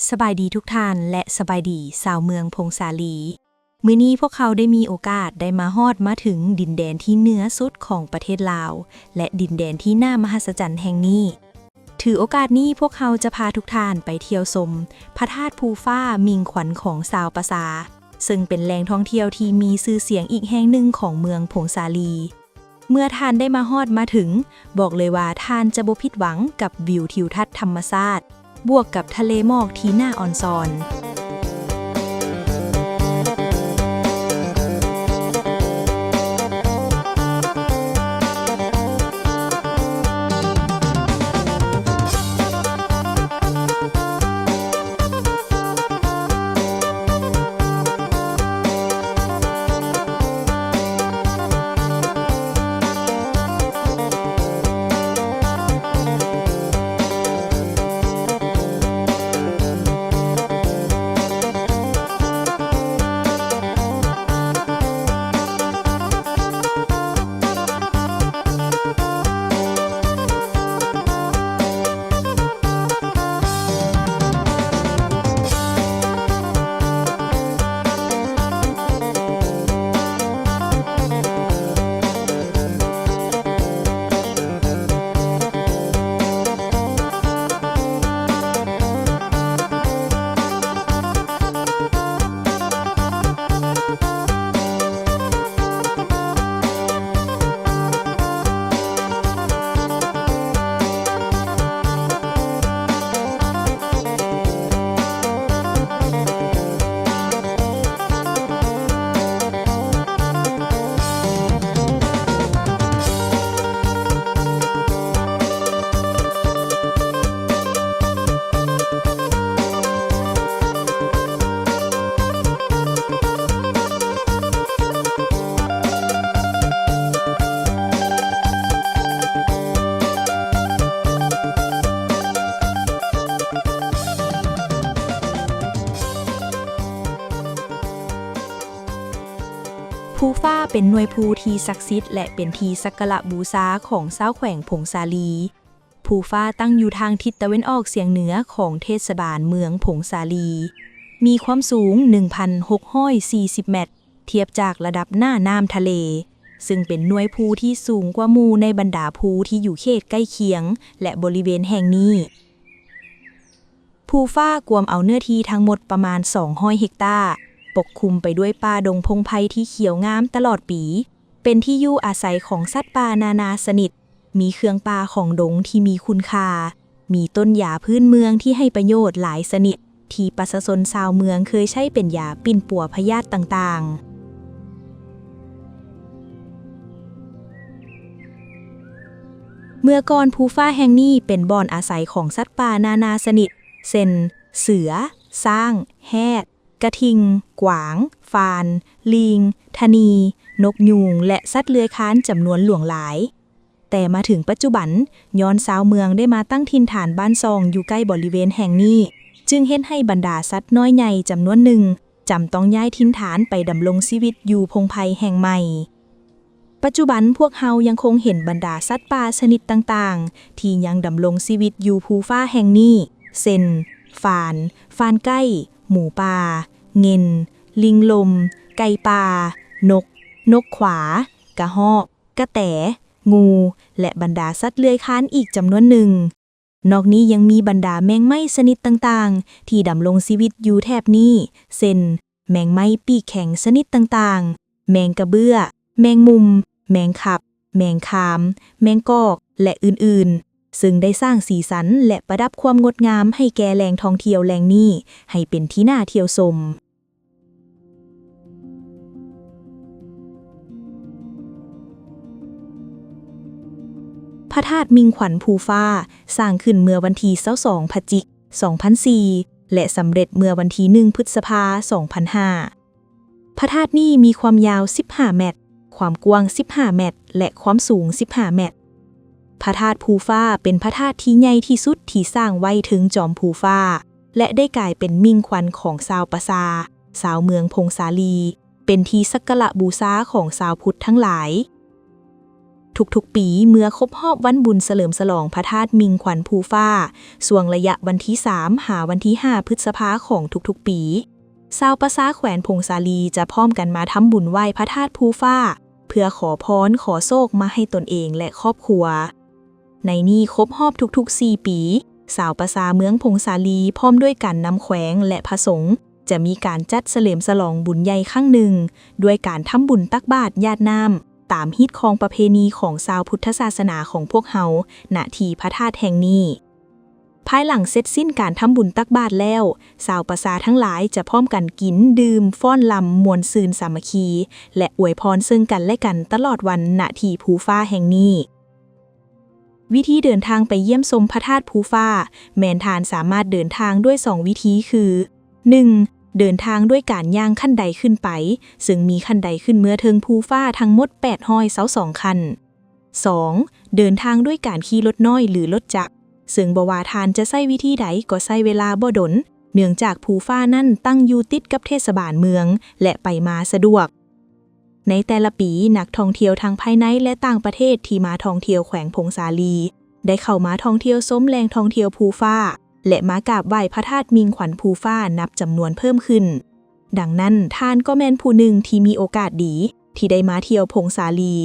ສະບາຍດີທຸກທ່ານ ແລະ ສະບາຍດີຊາວເມືອງຜົ້ງສາລີ. ມື້ນີ້ພວກເຮົາໄດ້ມີໂອກາດໄດ້ມາຮອດມາເຖິງດິນແດນທີ່ເໜືອສຸດຂອງປະເທດລາວ ແລະ ດິນແດນທີ່ໜ້າມະຫັດສະຈັນແຫ່ງນີ້. ຖືໂອກາດນີ້ພວກເຮົາຈະພາທຸກທ່ານໄປທ່ຽວຊົມພະທາດພູຟ້າມິ່ງຂວັນຂອງຊາວປາສາ, ເຊິ່ງເປັນແຫຼ່ງທ່ອງທ່ຽວທີ່ມີຊື່ສຽງອີກແຫ່ງໜຶ່ງຂອງເມືອງຜົ້ງສາລີ. ເມື່ອທ່ານໄດ້ມາຮອດມາເຖິງ, ບອກເລີຍວ່າທ່ານຈະບໍ່ຜິດຫວັງກັບວິວທິວທັດທຳມະຊາດ, ບວກກັບທະເລໝອກທີ່ໜ້າອ່ອນຊອນ. ພູຟ້າເປັນໜ່ວຍພູທີ່ສັກສິດ ແລະ ເປັນທີ່ສັກກາລະບູຊາຂອງຊາວແຂວງຜົ້ງສາລີ. ພູຟ້າຕັ້ງຢູ່ທາງທິດຕາເວັນອອກສຽງເໜືອຂອງເທດສະບານເມືອງຜົ້ງສາລີ, ມີຄວາມສູງໜຶ່ງພັນຫົກຮ້ອຍສີ່ສິບແມັດ, ທຽບຈາກລະດັບໜ້ານ້ຳທະເລ, ຊຶ່ງເປັນໜ່ວຍພູທີ່ສູງກວ່າໝູ່ໃນບັນດາພູທີ່ຢູ່ເຂດໃກ້ຄຽງ ແລະ ບໍລິເວນແຫ່ງນີ້. ພູຟ້າກວມເອົາເນື້ອທີ່ທັງໝົດປະມານສອງຮ້ອຍເຮັກຕາ, ປົກຄຸມໄປດ້ວຍປ່າດົງພົງໄພທີ່ຂຽວງາມຕະຫຼອດປີ, ເປັນທີ່ຢູ່ອາໄສຂອງສັດປ່ານານາຊະນິດ, ມີເຄື່ອງປ່າຂອງດົງທີ່ມີຄຸນຄ່າ, ມີຕົ້ນຢາພື້ນເມືອງທີ່ໃຫ້ປະໂຫຍດຫຼາຍຊະນິດ, ທີ່ປະຊາຊົນຊາວເມືອງເຄີຍໃຊ້ເປັນຢາປິ່ນປົວພະຍາດຕ່າງໆ. ເມື່ອກ່ອນ, ພູຟ້າແຫ່ງນີ້ເປັນບ່ອນອາໄສຂອງສັດປ່ານານາຊະນິດ ເຊັ່ນ ເສືອ, ຊ້າງ, ແຮດ, ກະທິ່ງ, ກວາງ, ຟານ, ລີງ, ທະນີ, ນົກຍູງ ແລະ ສັດເລື່ອຍຄານຈຳນວນຫຼວງຫຼາຍ. ແຕ່ມາເຖິງປັດຈຸບັນ, ຍ້ອນຊາວເມືອງໄດ້ມາຕັ້ງຖິ່ນຖານບ້ານຊ່ອງຢູ່ໃກ້ບໍລິເວນແຫ່ງນີ້, ຈຶ່ງເຮັດໃຫ້ບັນດາສັດນ້ອຍໃຫຍ່ຈຳນວນໜຶ່ງ ຈຳຕ້ອງຍ້າຍຖິ່ນຖານໄປດຳລົງຊີວິດຢູ່ພົງໄພແຫ່ງໃໝ່. ປັດຈຸບັນພວກເຮົາຍັງຄົງເຫັນບັນດາສັດປ່າຊະນິດຕ່າງໆ ທີ່ຍັງດຳລົງຊີວິດຢູ່ພູຟ້າແຫ່ງນີ້ ເຊັ່ນ ຟານ, ຟານໄກ້, ໝູປ່າ, ເຫງັນ, ລິງລົມ, ໄກ່ປ່າ, ນົກ, ນົກຂວາ, ກະຮອກ, ກະແຕ, ງູ ແລະ ບັນດາສັດເລື່ອຍຄານອີກຈຳນວນໜຶ່ງ. ນອກນີ້ຍັງມີບັນດາແມງໄມ້ຊະນິດຕ່າງໆ ທີ່ດຳລົງຊີວິດຢູ່ແຖບນີ້ ເຊັ່ນ ແມງໄມ້ປີກແຂງຊະນິດຕ່າງໆ, ແມງກະເບື້ອ, ແມງມຸມ, ແມງຂັບ, ແມງຄາມ, ແມງກອກ ແລະ ອື່ນໆ, ເຊິ່ງໄດ້ສ້າງສີສັນ ແລະ ປະດັບຄວາມງົດງາມໃຫ້ແກ່ແຫຼ່ງທ່ອງທ່ຽວແຫຼ່ງນີ້ ໃຫ້ເປັນທີ່ໜ້າທ່ຽວຊົມ. ພະທາດມິ່ງຂວັນພູຟ້າ ສ້າງຂຶ້ນເມື່ອວັນທີຊາວສອງ ພະຈິກ ສອງພັນສີ່ ແລະ ສຳເລັດເມື່ອວັນທີໜຶ່ງ ພຶດສະພາ ສອງພັນຫ້າ. ພະທາດນີ້ມີຄວາມຍາວສິບຫ້າແມັດ, ຄວາມກວ້າງສິບຫ້າແມັດ ແລະ ຄວາມສູງສິບຫ້າແມັດ. ພະທາດພູຟ້າເປັນພະທາດທີ່ໃຫຍ່ທີ່ສຸດທີ່ສ້າງໄວ້ເທິງຈອມພູຟ້າ ແລະ ໄດ້ກາຍເປັນມິ່ງຂວັນຂອງຊາວປະຊາ, ຊາວເມືອງຜົ້ງສາລີ, ເປັນທີ່ສັກກາລະບູຊາຂອງຊາວພຸດທັງຫຼາຍ. ທຸກໆປີ ເມື່ອຄົບຮອບວັນບຸນສະເຫຼີມສະຫຼອງພະທາດມິ່ງຂວັນພູຟ້າ ຊ່ວງໄລຍະວັນທີສາມ ຫາວັນທີຫ້າ ພຶດສະພາຂອງທຸກໆປີ, ຊາວປະຊາແຂວງຜົ້ງສາລີຈະພ້ອມກັນມາທຳບຸນໄຫວ້ພະທາດພູຟ້າ ເພື່ອຂໍພອນ ຂໍໂຊກມາໃຫ້ຕົນເອງ ແລະ ຄອບຄົວ. ໃນນີ້ຄົບຮອບທຸກໆສີ່ປີ, ຊາວປະຊາເມືອງຜົ້ງສາລີ ພ້ອມດ້ວຍການນຳແຂວງ ແລະ ພະສົງ ຈະມີການຈັດສະເຫຼີມສະຫຼອງບຸນໃຫຍ່ຄັ້ງໜຶ່ງ ດ້ວຍການທຳບຸນຕັກບາດຢາດນ້ຳ ຕາມຮີດຄອງປະເພນີຂອງຊາວພຸດທະສາສະໜາຂອງພວກເຮົາ ນະທີ່ພະທາດແຫ່ງນີ້. ພາຍຫຼັງເສັດສິ້ນການທຳບຸນຕັກບາດແລ້ວ, ຊາວປະຊາທັງຫຼາຍຈະພ້ອມກັນກິນ, ດື່ມ, ຟ້ອນລຳ, ມ່ວນຊື່ນສາມັກຄີ ແລະ ອວຍພອນເຊິ່ງກັນແລະກັນຕະຫຼອດວັນ ນະທີ່ພູຟ້າແຫ່ງນີ້. ວິທີເດີນທາງໄປຢ້ຽມຊົມພະທາດພູຟ້າ ແມ່ນທ່ານສາມາດເດີນທາງດ້ວຍສອງວິທີຄື ໜຶ່ງ ເດີນທາງດ້ວຍການຍ່າງຂັ້ນໄດຂຶ້ນໄປ, ເຊິ່ງມີຂັ້ນໄດຂຶ້ນເມືອເທິງພູຟ້າທັງໝົດແປດຮ້ອຍຊາວສອງຂັ້ນ. ສອງ ເດີນທາງດ້ວຍການຂີ່ລົດນ້ອຍ ຫຼື ລົດຈັກ, ເຊິ່ງບໍ່ວ່າທ່ານຈະໃຊ້ວິທີໃດກໍໃຊ້ເວລາບໍ່ດົນ, ເນື່ອງຈາກພູຟ້ານັ້ນຕັ້ງຢູ່ຕິດກັບເທດສະບານເມືອງ ແລະ ໄປມາສະດວກ. ໃນແຕ່ລະປີ, ນັກທ່ອງທ່ຽວທັງພາຍໃນ ແລະ ຕ່າງປະເທດທີ່ມາທ່ອງທ່ຽວແຂວງຜົ້ງສາລີ ໄດ້ເຂົ້າມາທ່ອງທ່ຽວຊົມແຫຼ່ງທ່ອງທ່ຽວພູຟ້າ ແລະ ມາກາບໄຫວ້ພະທາດມິ່ງຂວັນພູຟ້ານັບຈຳນວນເພີ່ມຂຶ້ນ. ດັ່ງນັ້ນ, ທ່ານກໍແມ່ນຜູ້ໜຶ່ງທີ່ມີໂອກາດດີທີ່ໄດ້ມາທ່ຽວຜົ້ງສາລີ.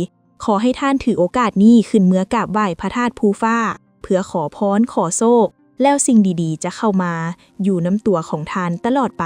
ຂໍໃຫ້ທ່ານຖືໂອກາດນີ້ຂຶ້ນເມືອກາບໄຫວ້ພະທາດພູຟ້າ ເພື່ອຂໍພອນ ຂໍໂຊກ, ແລ້ວສິ່ງດີໆຈະເຂົ້າມາຢູ່ນຳຕົວຂອງທ່ານຕະຫຼອດໄປ.